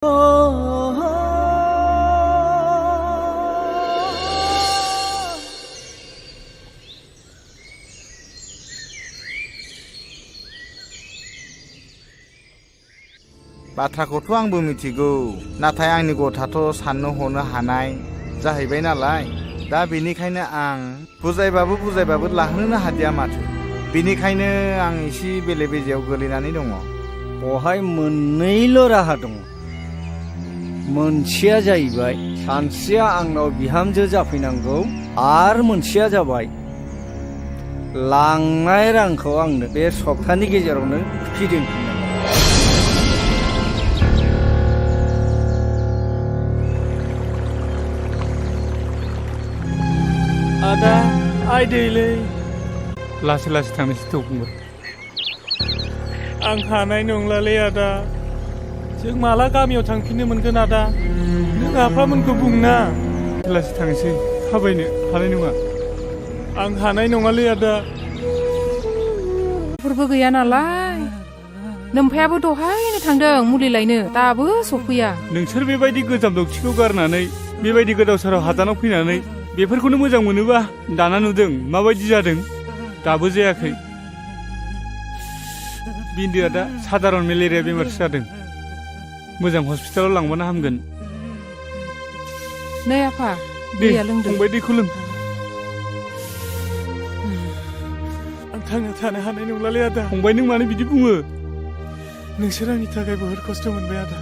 बाथ्राखौथ' आंबो मिथिगौ नाथाय आंनि गथाथ' साननो हनो हानाय जाहैबाय नालाय दा बेनिखायनो आं बुजायबाबो लाहोनो हादिया माथो बेनिखायनो आं एसे बेले बेजेयाव गोलैनानै दङ। बहाय मोननैल' राहा दङ। मोनसेया जाहैबाय सानस्रिया आंनाव बिहामजो जाफैनांगौ आरो मोनसेया जाबाय लांनाय रांखौ आंनो बे सप्तानि गेजेरावनो फिदिंफिननांगौ। आदा आयदैलै लासै लासै थांनोसै थौ फंबाय आं हानाय नंलालै आदा जों माला गामियाव थांफिननो मोनगोन आदा नों आफामोनखौ बुंना लासै थांसै थाबायनो हानाय नङा आं हानाय नङालै आदा फोरबो गैया नालाय नोमफायाबो दहायनो थांदों मुलि लायनो दाबो सफैया। नोंसोर बेबायदि गोजाम दौथिखौ गारनानै बेबायदि गोदाव सोराव हादानाव फैनानै बेफोरखौनो मोजां मोनोबा दाना नुदों माबायदि जादों दाबो जायाखै। बिन्दोआ दा साधारन मेलेरिया बेमारसो जादों मोजां हस्पिटालाव लांबानो हामगोन। नै आफा दैया लोंदो। फंबाय दैखौ लों। आं थांना थानो हानाय नंलालै आदा। फंबाय नों मानो बिदि बुङो? नोंसोर आंनि थाखाय बहुद खस्थ' मोनबाय आदा।